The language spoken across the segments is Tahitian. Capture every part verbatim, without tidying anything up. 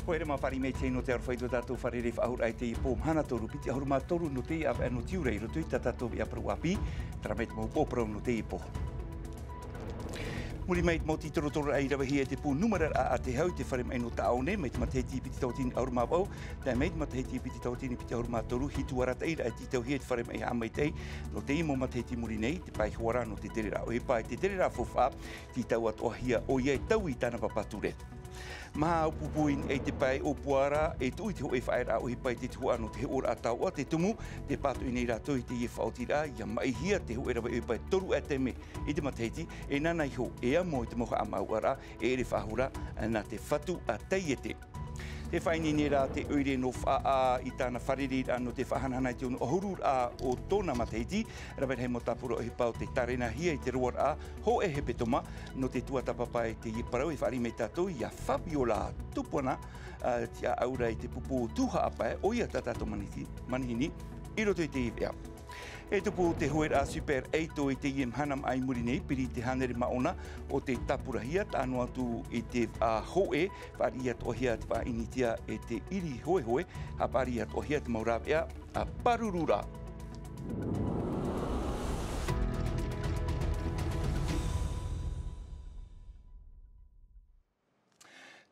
Haere mā, fāriʻi mai i teie nō te aroha i tō tātou fārerei faʻahou i teie pō mahana toru piti ʻahuru mā toru nō teie ʻāvaʻe nō Tiurai i roto i tā tātou veʻa parau ʻāpī. Terā mai te mau pō parau nō teie pō. Muri mai i te mau tītorotororaʻa i ravehia e te pū numeraraʻa a te hau i te fare maʻi nō Taʻaone, mai te matahiti piti tauatini ʻahuru mā vaʻu, tae mai te matahiti piti tauatini piti ʻahuru mā toru, hitu arataʻiraʻa i tītauhia e te fare maʻi haʻamaitaʻi nō teie mau matahiti i muri nei, te pae hoʻi ra nō te tereraʻa ʻohipa. I te tereraʻa faufaʻa, tītau atoʻahia ʻoia e taui i tāna papa ture. Maha ʻāpōpō i niʻa i te pae ʻōpuaraʻa, e tuʻu i te hōʻē faʻaearaʻa ʻohipa i te tuhaʻa nō te hoʻoraʻa taoʻa, te tumu, tē pātoʻi nei rātou i teie faʻaotiraʻa, ʻia maʻihia te hōʻē rave ʻohipa e toru ʻātaime i te matahiti, e nāna iho e amo i te mau haʻamāuʻaraʻa, e ʻere faʻahou ra nā te fatu a taiete. Tē faʻaineine ra te ʻoire nō Faʻaʻā i tāna fārereiraʻa nō te faʻahanahana i te ono ʻahuru ra o tōna matahiti, rave rahi mau tāpura ʻohipa o tē tārenahia i te roaraʻa hōʻē hepetoma. Nō te tuatāpapa i teie parau e fāriʻi mai tātou iā Fabiola Tupuana, ā, tiʻaʻau ra i te pupu Tūhaʻapae, ʻoia tā tātou manihini, manihini, i roto i teie veʻa. E tupu te hoeraʻa Super Eight i teie mahana maʻa i muri nei, piri i te hānere mā ʻona o tē tāpurahia, taʻa noa atu i te, ā, hōʻē, fāriʻi atoʻahia te faʻaʻinitia e te ʻiri hoehoe, haʻapaʻari atoʻahia te mau rāveʻa, ā, pāruru ra.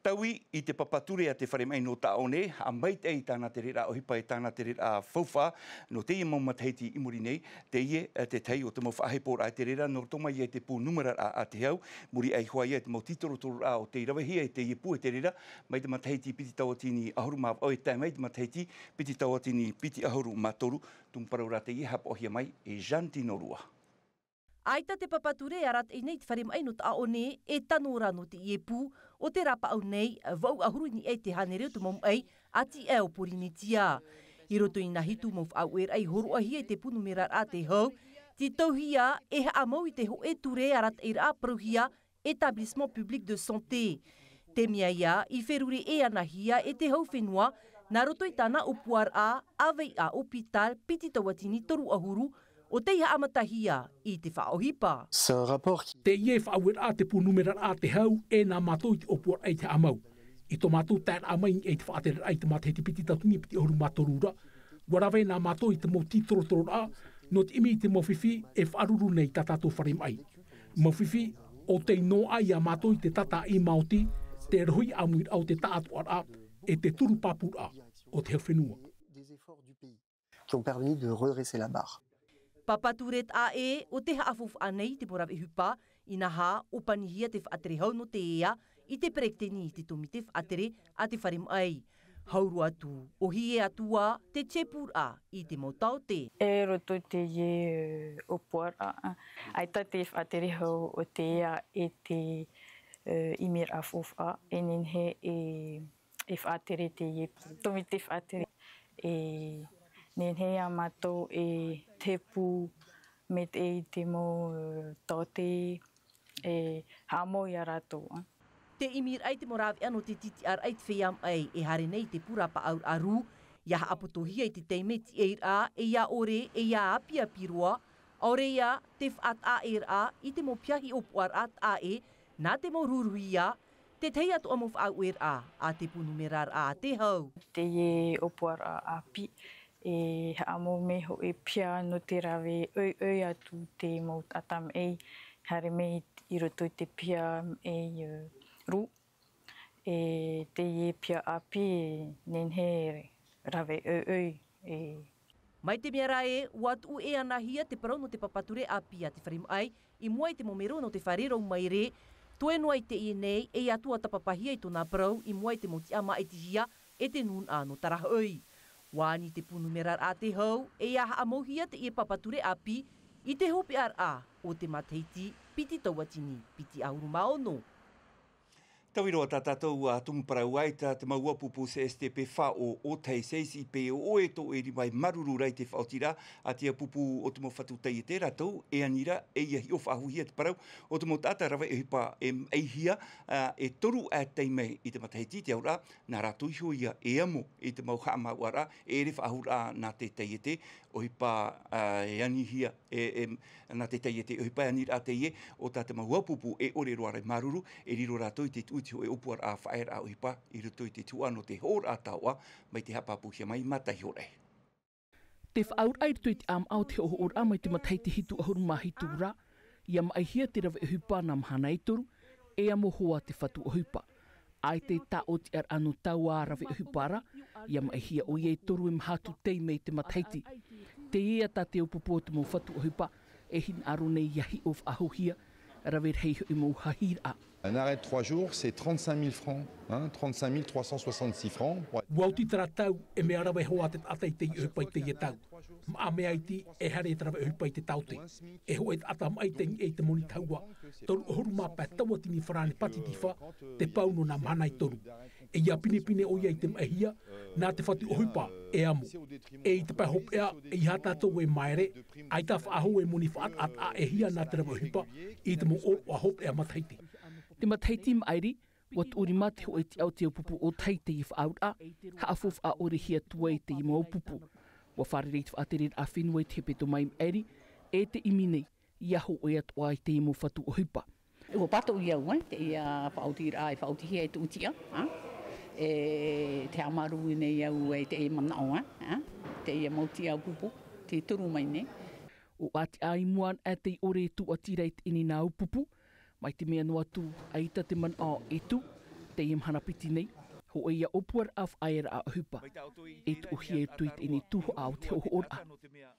Taui i te papa ture a te fare maʻi nō Taʻaone, haʻamaitaʻi i tāna tereraʻa ʻohipa, i tāna tereraʻa faufaʻa, nō teie mau matahiti i muri nei, teie, ā, te tahi o te mau faʻaheporaʻa terā, nō roto mai i te pū numeraraʻa a te hau, muri aʻe hoʻi i te mau tītorotororaʻa o tei ravehia i teie pū e terā, mai te matahiti piti tauatini ʻahuru mā vaʻu e tae mai te matahiti piti tauatini piti ʻahuru mā toru, tumu parau rā teie haʻapaʻohia mai e Jean Tinorua. ʻAita te papa ture e arataʻi nei i te fare maʻi nō Taʻaone, e tano ra nō teie pū, ʻo te rāpaʻau nei, vaʻu ʻahuru i niʻa i te hānere o te mau maʻi, ʻati aʻe o Pōrīnetia. I roto i nā hitu mau faʻaueraʻa i hōroʻahia i te pū numeraraʻa a te hau, tītauhia e haʻamau i te hōʻē ture arataʻiraʻa parauhia Établissement Public de Santé. Te mea ïa, i feruri ʻē anahia e te hau fenua, nā roto i tāna ʻōpuaraʻa, ʻāveiʻa hôpital piti tauatini toru ʻahuru, ʻo tei haʻamatahia i te faʻaʻohipa. C'est un rapport qui Teie e faʻaueraʻa te pū numeraraʻa a te hau, e nā mātou i te ʻōpuaraʻa i te haʻamau. I tō mātou taeraʻa mai i niʻa i te faʻatereraʻa i te matahiti piti tauatini piti ʻahuru mā toru ra, ʻua rave nā mātou i te mau tītorotororaʻa, nō te ʻimi i te mau fifi e faʻaruru nei i tā tātou fare maʻi. Mau fifi, ʻo tei noaʻa iā mātou i te tātāʻi maoti, te rohi ʻāmuiraʻa o te taʻatoʻaraʻa, e te turu pāpūraʻa o te hau fenua. Des efforts du pays qui ont permis de redresser la barre. Papa ture taʻa ʻē, ʻo tē haʻafaufaʻa nei i te mau rave ʻohipa, inaha, ʻōpanihia te faʻatere hau nō te ea, i te peretiteni i te tōmite faʻatere a te fare maʻi. Hau roa atu, ʻohie atu ā te tēpūraʻa i te mau taote. I roto i teie, ē, ʻōpuaraʻa, ʻaita te faʻatere hau o te ea e te, ē, ʻimiraʻa faufaʻa, e nehenehe e, e faʻatere teie pū. Tōmite faʻatere, e nehenehe iā mātou e tēpū maitaʻi i te mau, ē, taote, e haʻamau iā rātou, ā. Te ʻimiraʻa i te mau rāveʻa nō te tītiʻaraʻa i te feiā maʻi e haere nei i te pū rāpaʻauraʻa rū, ʻia haʻapotohia i te taime tīaʻiraʻa, e ʻia ʻore, e ʻia ʻāpīʻāpī roa, ʻaore ïa te faʻataʻaʻēraʻa i te mau piahi ʻōpuaraʻa taʻa ʻē, nā te mau rūruhia, te tahi atoʻa mau faʻaueraʻa a te pū numeraraʻa a te hau. Teie ʻōpuaraʻa ʻāpī, e haʻamau mai hōʻē piha nō te rave ʻoiʻoi atu te mau taʻata maʻi, haere mai i roto i te piha maʻi, ē, rū. E teie piha ʻāpī, e nehenehe e rave ʻoiʻoi, e. Mai te mea rā ē, ʻua tuʻu ʻē anahia te parau nō te papa ture ʻāpī a te fare maʻi, i mua i te mau mero nō te fare rau maere, toe noa i teie nei, e ʻia tuatāpapahia i tōna parau i mua i te mau tiʻa māʻitihia e te nūnaʻa nō Tarahoʻi. ʻUa ani te pū numeraraʻa a te hau, e ʻia haʻamauhia teie papa ture ʻāpī i te hopeʻaraʻa o te matahiti piti tauatini piti ʻahuru mā ono. Taui roa tā tātou, ā, tumu parau, ʻaita te mau ʻāpōpō C S T P F o, o te C S I P, ʻo ʻoe tō e rima e māuruuru ra i te faʻaotiraʻa, ā, te ʻāpōpō o te mau fatu taiete rātou, e ani ra, e ʻia hiʻo faʻahouhia te parau o te mau taʻata rave ʻohipa e maʻihia, ā, e toru ʻātaime i te matahiti, te auraʻa, nā rātou iho ïa e amo i te mau haʻamāuʻaraʻa, e ʻere faʻahou ra nā te taiete, ʻohipa, ā, e anihia, e, e, nā te taiete, ʻohipa e ani ra teie, ʻo tā te mau ʻāpōpō e ʻore roa ra e māuruuru, e riro rātou i te tuʻu Te hōʻē ʻōpuaraʻa faʻaearaʻa ʻohipa i roto i te tuhaʻa nō te hoʻoraʻa taoʻa mai te haʻapāpūhia mai i mātaihoraʻa. Te faʻaauraʻa i roto i te ʻāmaʻa o te hoʻohoʻoraʻa mai te matahiti hitu ʻahuru mā hitu ra, ia maʻihia te rave ʻohipa nā mahana e toru, e amo hoʻi te fatu ʻohipa. ʻAita e tāʻotiʻaraʻa nō taua rave ʻohipa ra, ia maʻihia ʻoia e toru e maha atu tei mai te matahiti. Teie tā te ʻōpupu o te mau fatu ʻohipa, e hinaʻaro nei ia hiʻo faʻahouhia, rave rahi hoʻi mau hahiraʻa. Un arrêt de trois jours, c'est trente-cinq mille francs, hein, trente-cinq mille trois cent soixante-six francs. Ua oti terā tau, e mea rave hoʻi te taʻata i teie ʻohipa i teie tau. Maʻa mea iti, e haere te rave ʻohipa i te taote. E hōʻē taʻata maʻa i teie i te moni tahua, toru ʻahuru mā pae tauatini farāne pātitifa, te pau nō nā mahana e toru. E ia pinepine ʻoia i te maʻihia, nā te fatu ʻohipa, e amo. E i te pae hopeʻa, e ia tātou e māere, ʻaita faʻahou e moni faʻataʻataʻahia nā te rave ʻohipa, i te mau ʻōroʻa hopeʻa matahiti. Te matahiti maʻiri, ua tuʻu rima te hōʻē tiʻa o te ʻōpupu ʻōtahi i teie faʻaauraʻa, haʻafaufaʻa ʻore hia atu ai teie mau ʻōpupu. Ua fārerei te faʻatereraʻa fenua i te hepetoma i maʻiri, e te ʻimi nei, ia hōʻē atoʻa i teie mau fatu ʻohipa. Ua pātoʻi au, e, teie faʻaotiraʻa e faʻaotihia e tuʻu tiʻa, a? E te haʻamāuruuru nei au e teie manaʻo, a? Teie mau tiʻa ʻōpupu, te toru mai nei. ʻO ʻati ā i mua ana tei ʻore e tūʻati ra i teie nei nā ʻōpupu, mai te mea noa atu, ʻaita te manaʻo e tū, teie mahana piti nei, hōʻē ia ʻōpuaraʻa faʻaearaʻa ʻohipa. E tuʻuhia e roto i teie nei tuhaʻa o te hoʻohoʻoraʻa.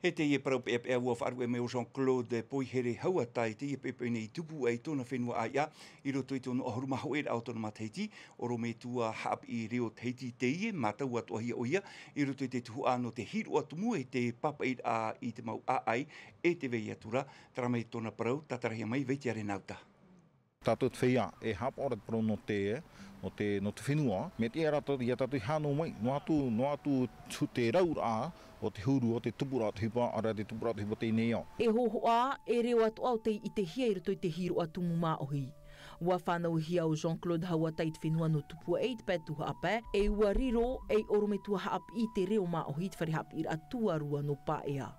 E teie parau peʻapeʻa ua faʻaruʻe mai ʻo Jean-Claude Poihere Hauata i teie poʻipoʻi nei i tupu ai tōna fenua ʻāiʻa, i roto i tōna ʻahuru mā hōʻē raʻa o tōna matahiti, ʻorometua haʻapiʻi reo Tahiti teie, mātau atoʻa hia ʻoia, i roto i te tuhaʻa nō te hīroʻa tumu e te pāpaʻiraʻa i te mau ʻāʻai, e te vai atu ra, terā mai tōna parau, tātarahia mai Veitiare Nauta. Tātou te feiā, e haʻapaʻo ra te parau nō te, nō te, nō te fenua, mea tiʻa rātou, ia tātou i hānau mai, noa atu, noa atu tu-, te rauraʻa o te huru, o te tupuraʻa o te ʻohipa, ʻaore rā te tupuraʻa o te ʻohipa teie nei ao. E hōhoʻa, e reo atoʻa ʻo tei ʻitehia i roto i te hīroʻa tumu māʻohi. Ua fānauhia ʻo Jean-Claude Hauata i te fenua nō Tupuaʻi i te pae tuhaʻa pae, e ua riro ei ʻorometua haʻapiʻi i te reo māʻohi i te fare haʻapiʻiraʻa tuarua nō Paea.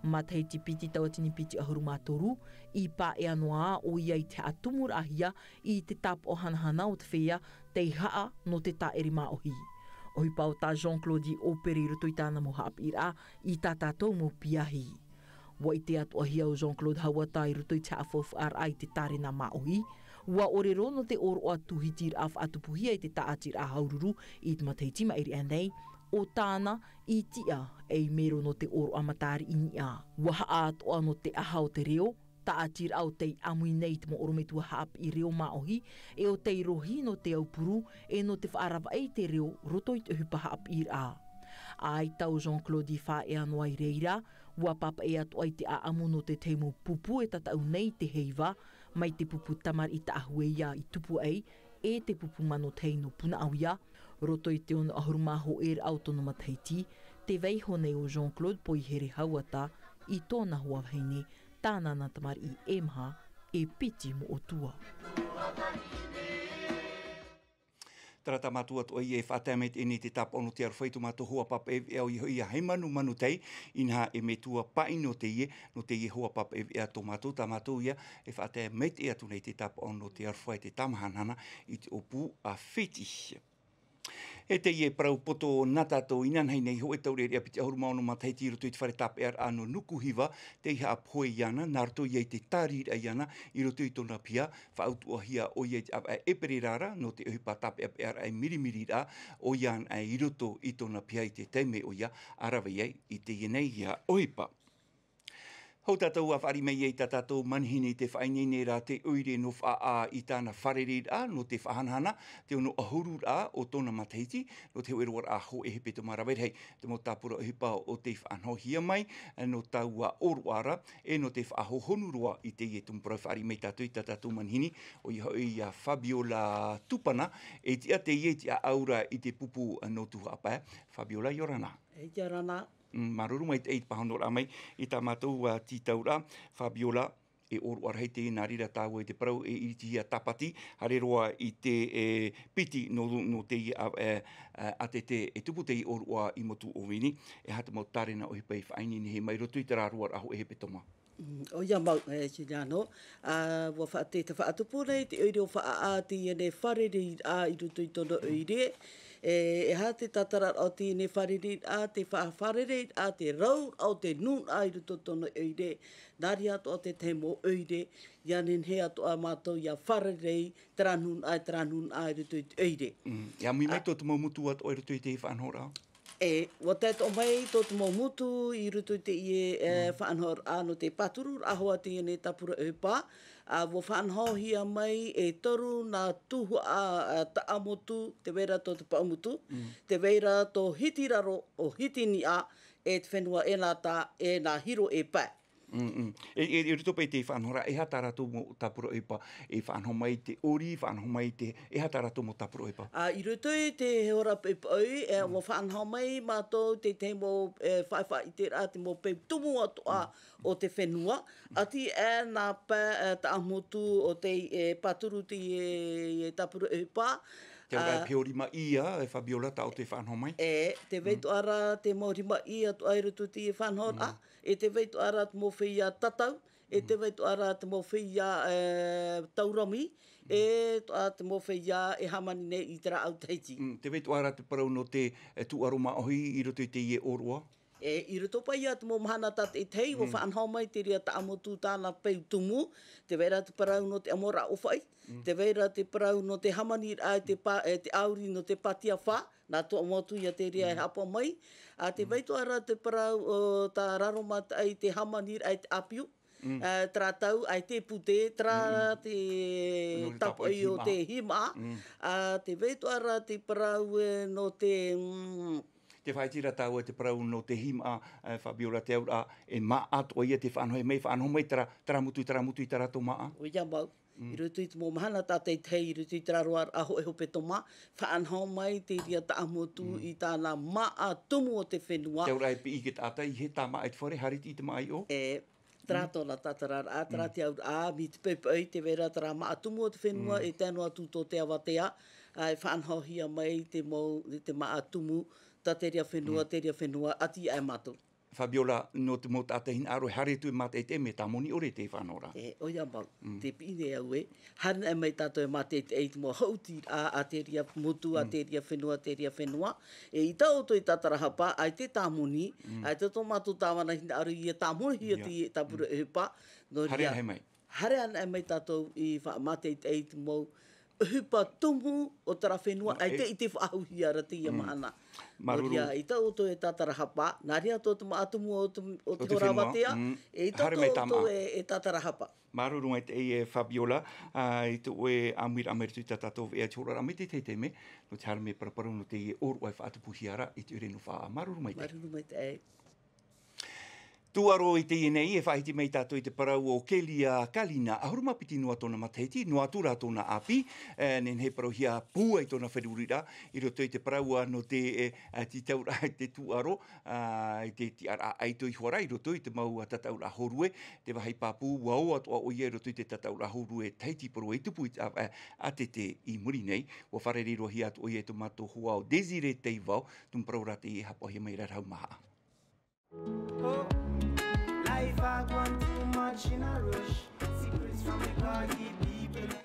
Matahiti piti tauatini piti ʻahuru mā toru, i Paea noa ā ʻoia i te haʻatumuraʻahia i te tāpaʻo hanahana o te feiā tei haʻa nō te tāʻere māʻohi. ʻOhipa ʻo tā Jean-Claude i ʻōpere i roto i tāna mau haʻapiʻiraʻa i tā tātou mau piahi. Ua ʻite atoʻahia ʻo Jean-Claude Hauata i roto i te haʻafaufaʻaraʻa i te tārena māʻohi, ua ʻore roa nō te ʻōroʻa tūhitiraʻa faʻatupuhia i te tāʻatiraʻa haururu i te matahiti maʻiri aʻe nei, ʻo tāna i tiʻa ei mero nō te ʻōroʻa matariʻi niʻa. Ua haʻa atoʻa nō te ʻaha o te reo, tāʻatiraʻa ʻo tei ʻāmui nei i te mau ʻorometua haʻapiʻi reo māʻohi, e ʻo tei rohi nō te aupuru, e nō te faʻaravaʻi i te reo roto i te ʻohipa haʻapiʻiraʻa. ʻAita ʻo Jean-Claude i Paea noa i reira, ua pāpaʻi atoʻa i te ʻāʻamu nō te tahi mau pupu e tataʻu nei i te heiva, mai te pupu tamariʻi taʻahueia i Tupuaʻi, e te pupu mano tei nō Punaʻauia, roto i te ono ʻahuru mā hōʻē raʻa o tōna matahiti, tē vaiiho nei ʻo Jean-Claude Poihere Hauata i tōna hoa vahine, tāna nā tamariʻi e maha, e piti moʻotua. Terā tā mātou atoʻa ia e faʻatae mai teie nei te tāpaʻo nō te aroha i tō mātou hoa pāpaʻi veʻa ʻoia hoʻi ia Heimanu Manutai, inaha e metua paʻino teie, nō teie hoa pāpaʻi veʻa tō mātou, tā mātou ia e faʻatae maitaʻi atu nei te tāpaʻo nō te aroha i te tāmāhanahana i te ʻōpū a Feti. E teie parau poto nā tātou inanahi nei hōʻē taureʻareʻa piti ʻahuru mā ono matahiti i roto i te fare tāpeʻaraʻa nō Nukuhiva, tei haʻapohe iāna, nā roto ia i te tāriraʻa iāna, i roto i tōna piha, faʻautuʻahia ʻoia i te ʻāvaʻe ʻēperēra ra, nō te ʻohipa tāpeʻapeʻaraʻa e mirimiriraʻa, ʻoia anaʻe i roto i tōna piha i te taime ʻoia, ʻa rave ai i teie nei ia ʻohipa. Hou tātou ʻa fāriʻi mai ai tā tātou manihini i te faʻaineine ra te ʻoire nō Faʻaʻā i tāna fārereiraʻa, nō te faʻahanahana, te ono ʻahuru raʻa o tōna matahiti, nō te hōʻē roaraʻa hōʻē hepetoma rave rahi, te mau tāpura ʻohipa ʻo tei faʻanahohia mai, nō taua ʻōroʻa ra, e nō te faʻahohonu roa i teie tumu parau fāriʻi mai tātou i tā tātou manihini, ʻoia hoʻi ia Fabiola Tupana, e tiʻa teie i te ʻaʻau ra i te pupu nō Tuhaʻa Pae. Fabiola, ʻia ora na. E ʻia ora na. Mm, māuruuru maitaʻi i te pāhonoraʻa mai i tā mātou, ā, tītauraʻa, Fabiola, e ʻōroʻa rahi teie nā reira tāua i te parau e iritihia tāpati, haere roa i te, e, piti nō, nō teie, ā, e, ā, ʻātete e tupu teie ʻōroʻa i Motu o Vini, e aha te mau tārena ʻohipa i faʻaineinehia mai i roto i terā roaraʻa hōʻē hepetoma. ʻOia mau, e, Juliano. ʻUa faʻa-, tē faʻatupu nei te ʻoire ʻo Faʻaʻā teie nei fārereiraʻa i roto i tōna ʻoire. E, e aha te tātararaʻa o teie nei fārereiraʻa, te fa-, fārereiraʻa, te rauraʻa o te nūnaʻa i roto i tōna ʻoire. Nā reira atoʻa te tahi mau ʻoire, ʻia nehenehe atoʻa mātou ʻia fārerei terā nūnaʻa, terā nūnaʻa i roto i te ʻoire. ʻIa mui mai tō te mau motu atoʻa i roto i te faʻanahoraʻa? E, ʻua tae atoʻa mai tō te mau motu i roto i teie, e, faʻanahoraʻa nō te pātururaʻa hoʻi teie nei tāpura ʻohipa. ʻUa faʻanahohia mai e toru nā tuhaʻa, a, taʻamotu, tē vai ra tō Te Paʻumotu, tē vai ra tō Hitiraro, ʻo Hitiniʻa, e te fenua ʻEnata, e nā Hiro e pae. Mm, mm. E, e, i roto paʻi i te faʻanahoraʻa, e aha tā rātou mau tāpura ʻohipa, e faʻanaho mai te ʻori, faʻanaho mai te, e aha tā rātou mau tāpura ʻohipa? A, i roto i te hora paʻipaʻi, e, ʻua faʻanaho mai mātou te, te mau, e, faʻaʻiteraʻa, te mau peu tumu atoʻa o te fenua, ʻati e nā pae, e, taʻamotu o te, e, pāturu te, e, e tāpura ʻohipa. Te auraʻa e peu rima ia, e Fabiola, tā ʻoutou e faʻanaho mai? E, tē vai atoʻa ra te mau rima ia atoʻa i roto i te faʻanahoraʻa. E tē vai atoʻa ra te mau feiā tatau, e tē vai atoʻa ra te mau feiā, e, taurami, e atoʻa te mau feiā e hāmani nei i terā ʻau Tahiti. Mm, tē vai atoʻa ra te parau nō te, e, tūʻaro māʻohi i roto i teie ʻōroʻa? E, i roto paʻi ia te mau mahana tātaʻitahi, ʻua faʻanaho mai te reira taʻamotu tāna peu tumu, tē vai ra te parau nō te ʻamoraʻa ʻōfaʻi, tē vai ra te parau nō te hāmaniraʻa i te pā-, e, te ʻāuri nō te pātia fā, nā Tuamotu ia te reira e haʻapaʻo mai. A, tē vai atoʻa ra te parau, o, tā Raromataʻi te hāmaniraʻa i te ʻāpiʻi, e, terā tau, ʻaita e pūtē, terā te tāpaʻo i tō te hīmaʻa. A, tē vai atoʻa ra te parau, e, nō te, mm, tē faʻaʻiteraʻa tāua te parau nō te hīmaʻa, e, Fabiola, te auraʻa, e māʻa atoʻa ia te faʻanaho mai, faʻanaho mai terā, terā motu, terā motu i tā rātou māʻa. ʻOia mau. I roto i te mau mahana tātaʻitahi, i roto i terā roaraʻa hōʻē hepetoma, faʻanaho mai te reira taʻamotu i tāna māʻa tumu o te fenua. Te auraʻa e piʻi i te taʻata, ʻeiaha tāmāʻa i te fare, haere iti i te māʻa i ʻō. E, terā tōna tātararaʻa, terā te auraʻa, mai te paʻipaʻi, tē vai ra terā māʻa tumu o te fenua, e tae noa atu tō te avatea, a, e faʻanahohia mai te mau, te māʻa tumu, tā te reira fenua, te reira fenua, ʻati aʻe mātou. Fabiola, nō te mau taʻata hinaʻaro e haere atu e mātaʻitaʻi, mea tāmoni ʻore te faʻanahoraʻa. E, ʻoia mau, tē piʻi nei au ē. Haere aʻe mai tātou e mātaʻitaʻi i te mau haʻutiraʻa a te reira motu, a te reira fenua, te reira fenua. E, ʻeita ʻoutou e tātarahapa, ʻaita e tāmoni, ʻaita tō mātou tāvana hinaʻaro ʻia tāmonihia te tāpura ʻohipa. Nō reira, haere aʻe mai tātou i faʻamātaʻitaʻi i te mau ʻohipa tumu o terā fenua, ʻaita i faʻahouhia ra teie mahana. Nō reira, ʻeita ʻoutou e tātarahapa, nā reira tō te māʻa tumu o te, o te hora avatea, e ʻeita ʻoutou e, e tātarahapa. Māuruuru maitaʻi e Fabiola, a, i tō ʻoe ʻāmuiraʻa mai roto i tā tātou veʻa i te hora ra mai teie taime, nō te haere mai e paraparau nō teie ʻōroʻa e faʻatupuhia ra i te ʻoire nō Faʻaʻā. Māuruuru maitaʻi. Māuruuru maitaʻi. Tūʻaro i teie nei, e faʻahiti mai tātou i te parau o Kelia Kalina, ʻahuru mā piti noa tōna matahiti, noa atu rā tōna ʻāpī, e, nehenehe e parauhia pūai tōna feruriraʻa, i roto i te parau nō te, e, a, tītauraʻa i te tūʻaro, a, i te tiʻaraʻa ʻaito i hora, i roto i te mau, a, tataʻuraʻa hōrue, te vāhi pāpū, ʻua ō atoʻa ʻoia i roto i te tataʻuraʻa hōrue Tahiti Pro e tupu i te, a, a, ʻātete i muri nei, ʻua fārerei-roa-hia atoʻa ʻoia e tō mātou hoa ʻo Désiré Teivao, tumu parau rā teie e haʻapaʻohia mai i Rarahu Mahaʻa.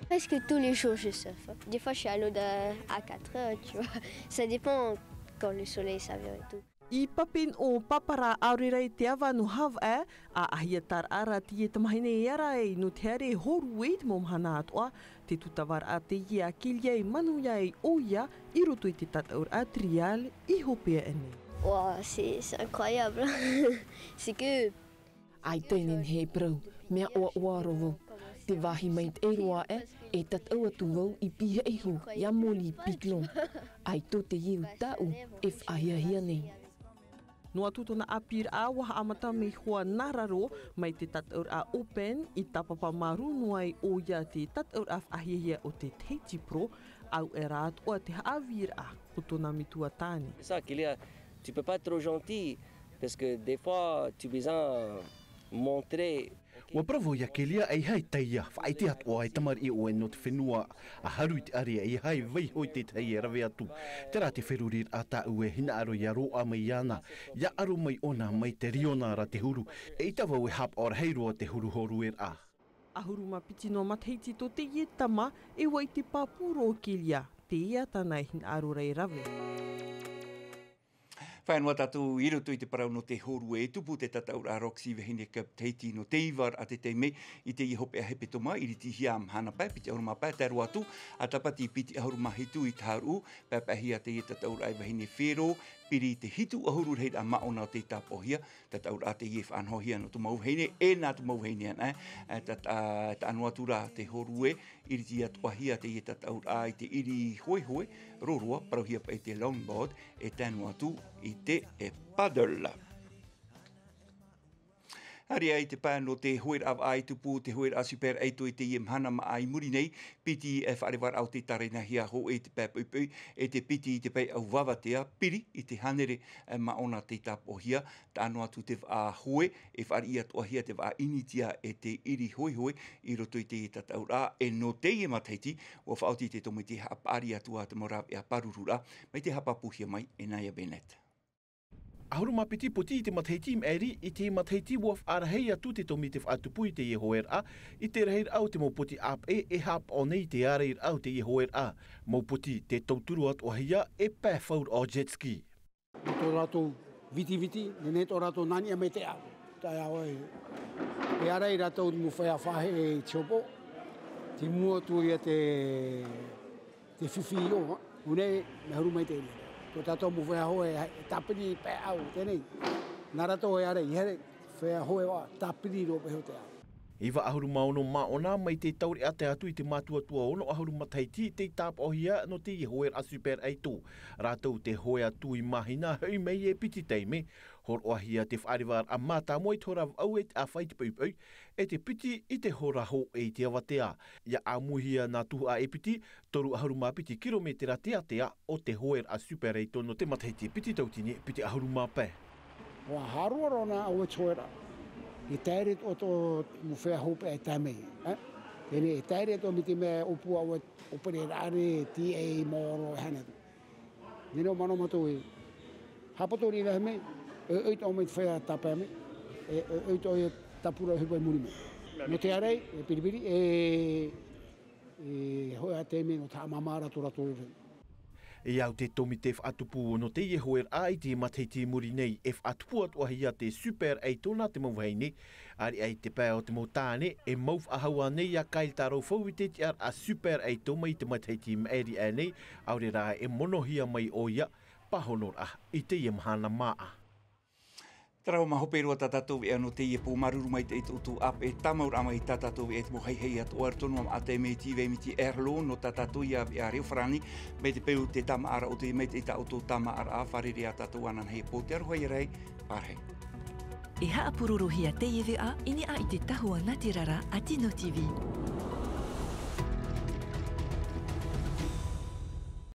Presque tous les jours, je surfe. Des fois, je suis à l'eau de, à quatre heures, tu vois. Ça dépend quand le soleil, ça vient et tout. I pape nō Papara, ʻaore rā i te ava nō Havaʻe, ʻaʻahia tāraʻa rā teie tamahine e ara ai nō te haere hōrue i te mau mahana atoʻa, te tūtavaraʻa teie a Kelia e manuia ai ʻoia i roto i te tataʻuraʻa trial i hope aʻe nei. Waouh, c'est, c'est incroyable. C'est que ʻAita e nehenehe e parau, mea ʻoaʻoa roa vau. Te vāhi maitaʻi roa aʻe, e tataʻu atu vau i pihaʻi iho, ia Molly Piclon. ʻAito te iu tāʻu e faʻahiahia nei. Noa atu tōna ʻāpīraʻa, ʻua haʻamata mai hoʻi nā raro, mai te tataʻuraʻa Open, i tāpapa marū noa ai ʻoia te tataʻuraʻa faʻahiahia o te Tahiti Pro, ʻaore rā atoʻa te haʻavīraʻa o tōna metua tāne. C'est ça, Kelia, tu peux pas être trop gentil, parce que des fois, tu besoin montrer. Ua parau vau iā Kelia, ʻeiaha e taiā, faʻaʻite atoʻa e tamariʻi ʻoe nō te fenua, ʻa haru i te ʻārea, ʻeiaha e vaiiho i te tahi e rave atu. Terā te feruriraʻa tāʻu e hinaʻaro ia roaʻa mai iāna, ia ʻaro mai ʻōna mai te riona ra te huru, eʻita vau e haʻapaʻo rahi roa te huru hōrueraʻa. ʻAhuru mā piti noa matahiti tō teie tama, e ua ʻite pāpū roa Kelia, teie tāna e hinaʻaro ra e rave. Faʻaea noa tātou i roto i te parau nō te hōrue, e tupu te tataʻuraʻa Roxy Vahine Cup Tahiti nō te iva raʻa te taime i teie hopeʻa hepetoma, iritihia mahana pae, piti ʻahuru mā pae, tae roa atu, ʻa Tāpati piti ʻahuru mā hitu i te haʻaruʻu, papaʻihia teie tataʻuraʻa e vahine Fero, piri i te hitu ʻahuru rahiraʻa māʻona o tei tāpaʻohia, tataʻuraʻa teie e faʻanahohia nō te mau vahine, e nā te mau vahine anaʻe, e, ta-, ta-, taʻa noa atu rā te hōrue, iriti atoʻahia teie tataʻuraʻa i te ʻiri hoehoe, roroa, parauhia paʻi te longboard, e tae noa atu i te, e, paddle. Haere ai te pae nō te hoeraʻa vaʻa i tupu, te hoeraʻa Super Aito i teie mahana māʻa i muri nei, piti, e, faʻarevaraʻa o tei tārainahia hōʻē i te pae poʻipoʻi, e te piti i te pae ʻau vavatea, piri i te hānere, e, māʻona tei tāpaʻohia, taʻa noa atu te vaʻa hoe, e fāriʻi atoʻahia te vaʻa ʻinitia e te ʻiri hoehoe i roto i teie tataʻuraʻa, e nō teie matahiti, ua faʻaoti te tōmite haʻapaʻari atu ā te mau rāveʻa pārururaʻa, mai te haʻapāpūhia mai e Naya Bennett. ʻAhuru mā piti poti i te matahiti i maʻiri, i te matahiti ua faʻarahi atu te tōmite faʻatupu i teie hoeraʻa, i te rahiraʻa o te mau poti ʻāpeʻe e haʻapaʻo nei i te ārairaʻa o teie hoeraʻa. Mau poti tē tauturu atoʻahia e pae fauraʻa o jet ski. Nō tō rātou vitiviti, nehenehe tō rātou nā niʻa mai te ao. Tae ao e, e ara ia rātou te mau feiā faʻaheʻe i te hopoʻa, te mua atu ia te, te fifi i ʻō, ā. Hūnei, mea huru mai te ʻēria. Tō tātou mau feiā hoe, e tāpiri pae ʻau, teie nei. Nā rātou e ara, i here, feiā hoe ʻā, tāpiri roa paʻi iho te ao. Iva ʻahuru mā ono māʻona mai te taureʻa tae atu i te mātuatua ono ʻahuru matahiti tei tāpaʻohia nō teie hoeraʻa Super Aito. Rātou te hoe atu i Māhina, hoʻi mai e piti taime. Hōroʻahia te faʻarevaraʻa mātāmua i te hora vaʻu e te ʻāfa i te poʻipoʻi, e te piti i te hora hōʻē i te avatea. ʻIa ʻāmuihia nā tuhaʻa e piti, toru ʻahuru mā piti kirometera te ātea o te hoeraʻa Super Aito nō te matahiti piti tautini piti ʻahuru mā pae. ʻUa hāroa roa nā ʻau e te hoeraʻa. E taere tō, tō mau feiā hopeʻa e tae mai, ā? Teie nei, e taere tō mai te mea ʻōpua ʻau e, ʻōpereraʻa rē, tīaʻi, maoro, e hana atu. Nehenehe ʻo māmā mātou e haʻapoto riʻi rahi mai, e, ʻoia atoʻa mai te feiā tāpae mai, e, e, ʻoia atoʻa ia tāpura e hipa i muri mai. Nō te ārai, e piripiri, e, e hoʻi ā te mea nō te haʻamāmā ra tō rātou reo. E au te tōmite faʻatupu nō teie hoeraʻa i te matahiti i muri nei, e faʻatupu atoʻahia te Super Aito nā te mau vahine, ʻāreʻa i te pae o te mau tāne, e mau faʻahou ānei iā Kyle Tarofau i te tiʻaraʻa Super Aito mai i te matahiti i maʻiri aʻe nei, ʻaore rā e monohia mai ʻoia, pāhonoraʻa i teie mahana māʻa. Terā hoʻi mā hope roa tā tātou veʻa nō teie pō, māuruuru maitaʻi i tō ʻoutou ʻāpeʻe, tāmau rā mai tā tātou veʻa i te mau haihai atoʻa, tonu a maʻa taime i te ʻīvaimiti Herlo, nō tā tātou ia veʻa reo farāni, mai te peu te tāmāʻaraʻa o te, maitaʻi tā ʻoutou tāmāʻaraʻa, fārerei ā tātou ananahi e pō, te aroha ia rahi, pārahi. E haʻapurorohia teie veʻa i niʻa i te tahua nātirara a Tino T V.